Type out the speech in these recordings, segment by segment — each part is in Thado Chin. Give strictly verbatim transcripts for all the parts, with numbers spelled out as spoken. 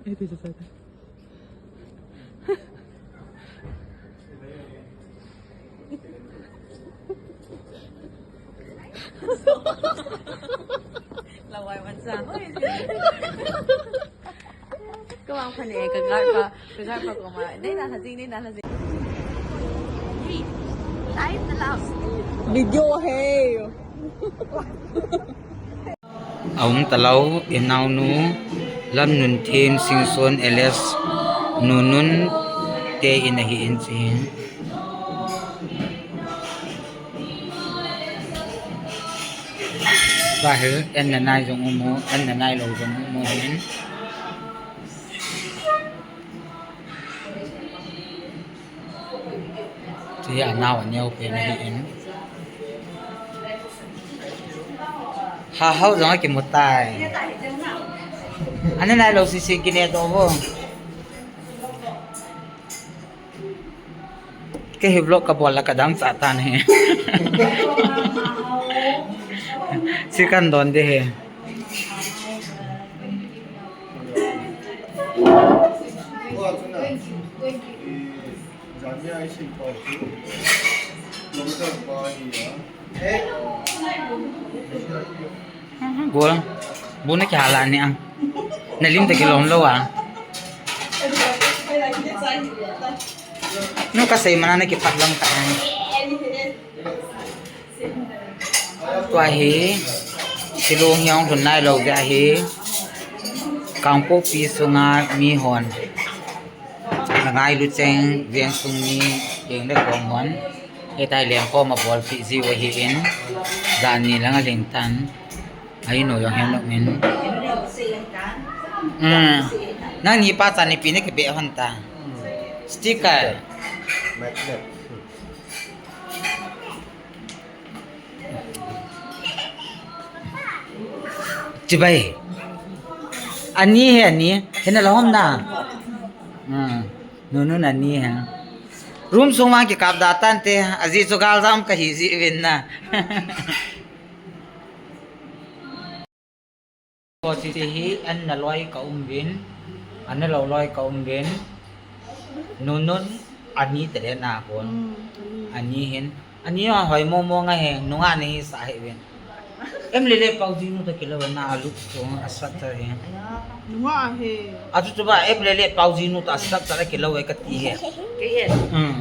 Ê, thì sao sao? Lawai man sa. Oi, si. Ka vang pha ne, ka gai pa, ka gai pa ko ma. Nei na ha jing, nei na ha jing. Live na la. Video hai. Aum talou, inaonu, Lamnunthem, Singson, L S, Nunun te in ahi in chi. Tua hi, en na nai jong um u, en na nai lou jong um u hin. Tua hi anao aneo pen ahi in. Ha, hao jong akimu tai. Ana nai lou sisi kine to bo. Kei hi vlog kabol la kadang cha tan hi. Si kan don de hi. Gol. Bu na kihal a ni a. Na lim ta kilom lou a. Nu ka sei mana na kipat lang ta. Tua hi, Shillong hi hung lhun nai lou jeh hi, Kangpokpi sunga mi hon. Na ngailu cheng, veng sung mi, keng le kong hon. Hitia leng koma bolpi jiu ahi in, jan ni lang alhing tan. Ahi nu jong hin lou min. Hmm. Nangni pa chan ni pi ni kibe hon ta. Sticker. Magnet. Chibai. Ani hi ani. Hina la hom na. Hmm. Nunu na ni ha. Room sung vang kikap da tan te. Aji chu gal jam kahi ji vin na. Ko chi hi an na loi ka um vin, an na lou loi ka um vin. Nunun ani te le na kon. Hmm, ani. Ani hin. Ani ho hoi mo mo nga he, nunga ni sa he vin. Em le le pau jinu ta kilo na alu ko asat ta he. Nunga he. Atu tu ba em le le pau jinu ta asat ta kilo e ka ti he. Ke he. Hmm.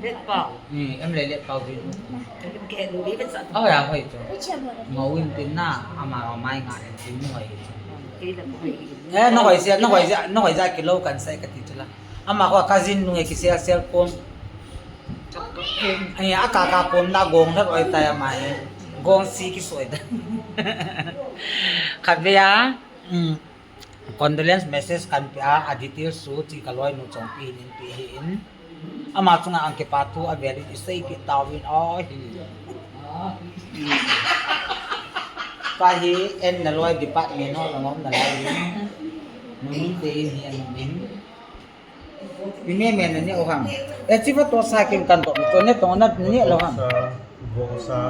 Le pau. Hmm, em le le pau jinu. Em ke lu le sa. Oh ya hoi tu. Ngawin tin na, ama mai nga tin mu hoi. Ke le hoi. Eh, na hoi sia, na hoi sia, na hoi sia kilo kan sai ka ti tu la. Ama ko cousin nu he kisel sel kon. Ai, a kaka kon da gong da oi ta ama he. Gong si kisoi da. Khat ve a, mm, condolence message kan pe a, a details chu chi ka loi nu chong pi nin pi hi in. Ama chunga ang kipa thu a vel in i sei pi tau in a hi. Ka hi en na loi department ho la ngom na lai in. Nun te in hi an min. Pi me me na ne o ham. E chi va to sa kin kan to, to ne to na ne lo ham. Vosa, vosa.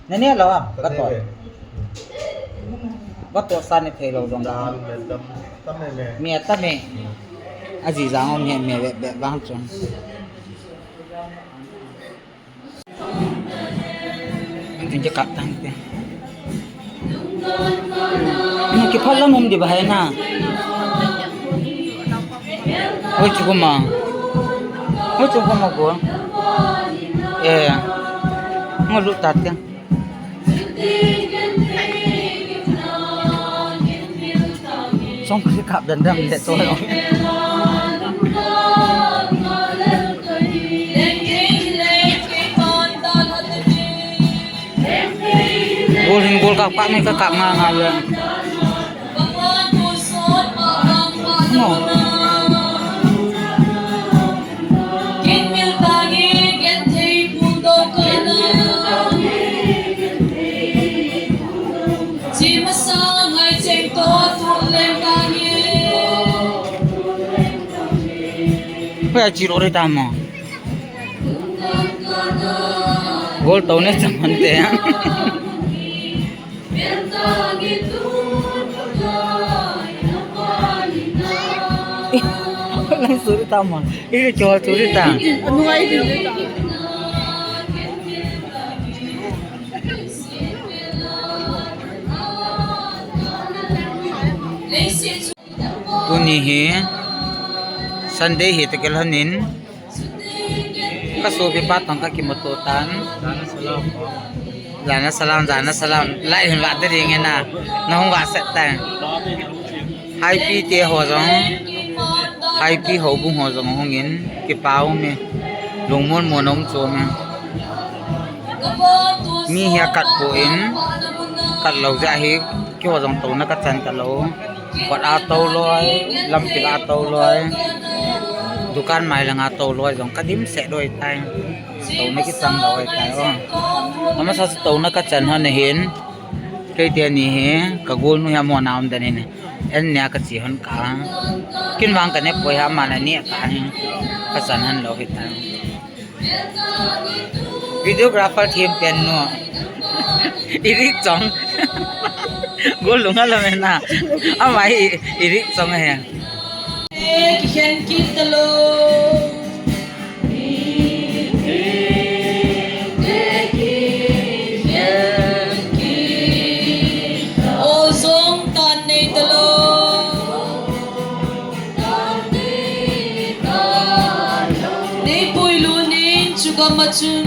Na ne lo ham, ka to. Ka to sa ne thei lo dong. Dal me tam, tam me me. Me tam me. A ji jang o me me be, be bang chun. Antin je kap tang te. Ni ki phal lam um di bahai na. Oi chu kuma. Oi chu kuma ko. Eh. Ngo lu ta te. Song ki kap dan dan le to. Gol hin gol ka pa ni ka kap nga nga le. No. Hoi a chi ro re ta mo. Gol to ne chang han te. Lang suri ta ma. Iri chol suri ta. Anuai din ta. Tuni hi Sunday hi takil hanin. Ka sopi pa tong ka kimuto tan. Jana salam, jana salam. Lai hin va te ding na. Na hung va set tan. Haipi te ho jong. Haipi ho bung ho jong hung in. Kipa um e. Lungmon mon um chu me. Mi hi a kat po in. Kat lo ja hi. Ki ho jong to na ka chan ka lo. Kot a to loi, lampi a to loi, dukan mai langa to loi jong ka dimset loi tai. To na kichang loi tai o. Amasa chu to na ka chan hon ahin. Kei te ni hi, ka gol nu hi amo na um dan in. En nia ka chi hon ka. Kin vang ka ne poi ha ma na ni ka hi. Ka chan hon lo hi tai. Videographer thim pen nu. Irik chong. Gol lunga la mena. Amai irik chong he. Kikhen kit talo. Ol jong tan nei talo. Nei puilut nin chugam a chun.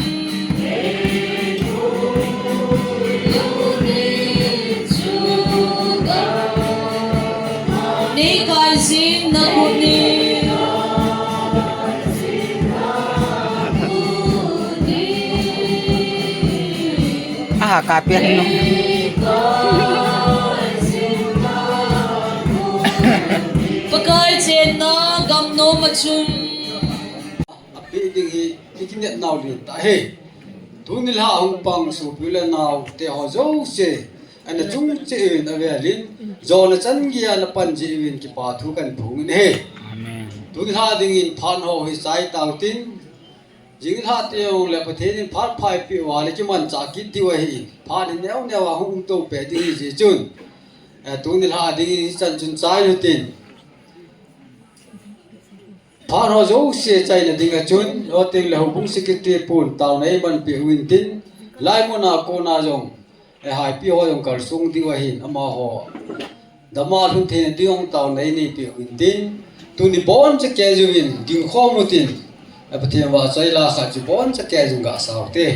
Nei kai jing na kut nin. Aha, kapi ano. Pakai chenna gam nom a chun. Api ding hi, ikinet nau lin ta he. Tuni lha hung pang sopi le nau te ho jouse. Ana chung che in avelin. Jona chan gia na pan ji in kipa thu kan phung in he. Amen. Tuni lha ding in phan ho hi sai tau tin. Jing lha te ong le Pathen in phat phai pi wa le kiman cha kit diu ahi in. Phat in neo neo a hung to pe ding hi ji chun. Eh, tuni lha ding in chan chun chai lu tin. Phat ho jouse chaina ding a chun, lo ting le ho bung sikiti pun tau nei man pi win tin. Lai muna kona jong. E haipi ho jong kal sung diu ahin amaho. Dama lhun theina ding jong tau nei nei pi u intin. Tuni bon cha ke ju in ding khom u tin. E Pathen va chai la kha chu bon cha ke ju ga sau te.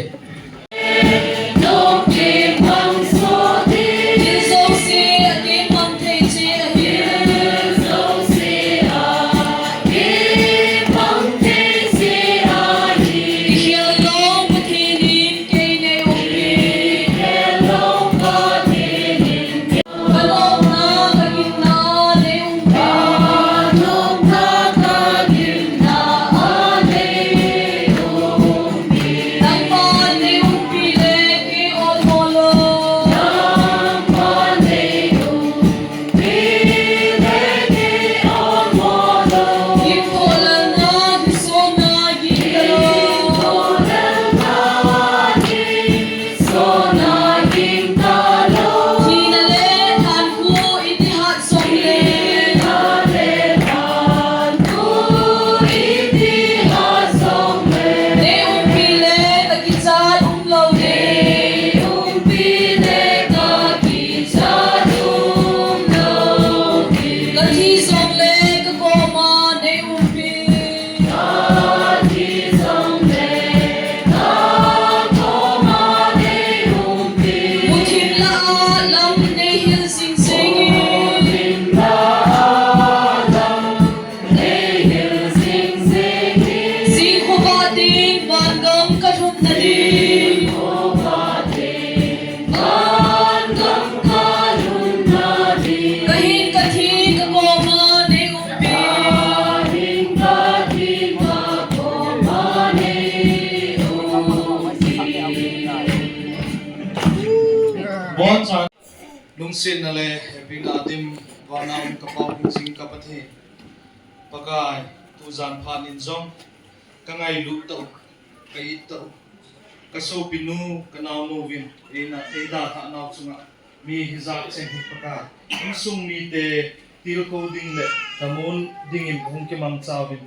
Bon cha lungsetna le hepina dim vana um ka Pa hung jing ka Pathen. Pakai, tujan phat in jong ka ngailut tau, ka it tau, ka sopinu, ka naonu vin, eina, eida tha nau chunga mi hijat cheng hi Pakai. Insung mite Tilkhou ding le lhamon dingin kahung kimangcha uvin.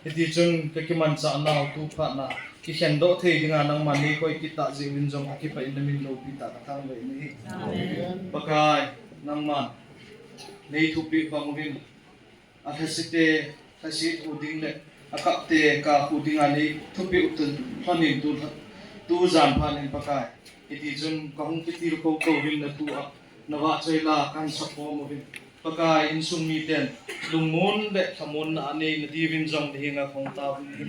Hiti chun kakimanchah nau tu phat na kikhen doh thei dinga nangman neikoi kit tah jeh uvin jong kakipah in namin loupi tah kathangvah in ahi. Pakai, nangman neithupeh bang uvin. Alhasete lhaset u ding le akapte kap u dinga neithupeh u tun lhonin tu, tujan phat in Pakai. Hiti chun kahung kitilkhou tou uvin natua navahchoi la kahin sakhom uvin. Pakai, insung miten lungmon le lhamonna anei nadiuvin jong nahenga kahung taovin ahi.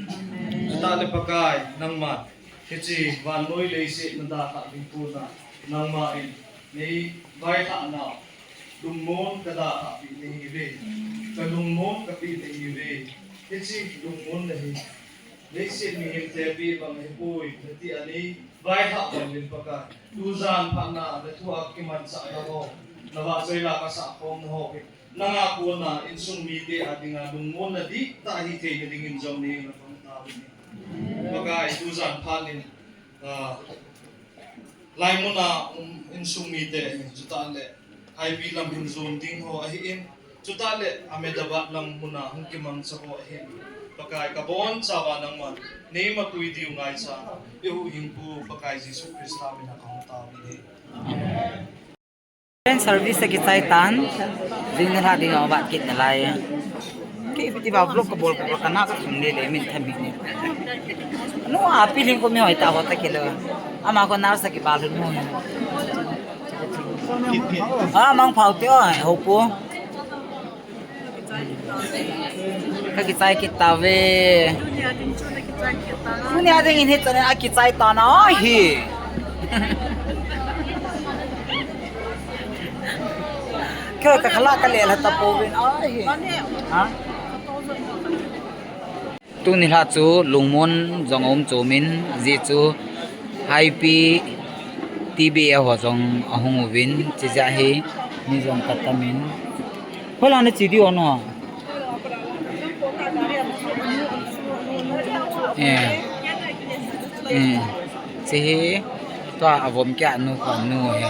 Chutah le Pakai, nangman hiche vannoi leiset nadalhah ding pon a nangman neivaipoh nau lungmon kadalhah peh nahiuve. Kalungmon kapeh nahiuve. Hiche lungmon nahi leiset mihemte peh bang ahipoi, nati a neivaipoh bang uvin Pakai. Tujan phat na nathua kimanchah nau ho, navahchoi la kasakhom nau ho hi nanga kona insung mite a dinga lungmonna dihtah hitheina dingin jong nahenga kahung taovin ahi. Pakai, tujan phat in, ah, laimuna um insung mite ahin, chutah le Haipi lam hin jon ding ho ahin, chutah le Ahmedabad lam muna hung kimangcha ho ahin, Pakai, kabonchauva nangman neimapui diu ngaichan, eihuhhingpu Pakai Jesu Christa mina kahung taovin ahi. Amen. Service akichai tan, jing nilhah ding avat kit nalai. Kei iba vlog kabol kabol kana kathum lele min thami ni. Nu api ling ko mi hoitah ho ta kilo. Ama ko nurse kibal nu. Ah, mangphao te o, hopu. Kakichai kit tauve. Tunia dingin hiche a kichai tan ahi. Kei kakhala kalel ha tapouvin ahi. Ha? Tuni lha chu lungmon jong aum chom in, ajeh chu Haipi T B A ho jong ahung uvin, chijeh hi mi jong katam in. Hoilai a nache diu ham? Eh. Eh. Chehi tua avom kia nu ko nu hi.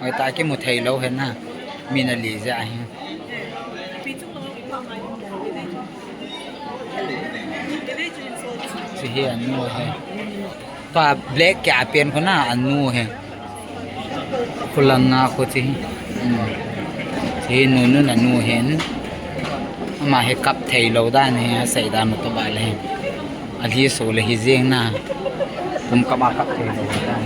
Hoitah kimu thei lou hen na. Mi nali jeh ahi. Chehi anu hi. Pa black kia pen ko na anu hi. Khulanga ko chehi. Hmm. Chehi nunu nanu hin. Ama hi kap thei lou dan hi, asei dan u toh bale. Alhi so le hi jeng na. Kum kap a kap thei lou dan.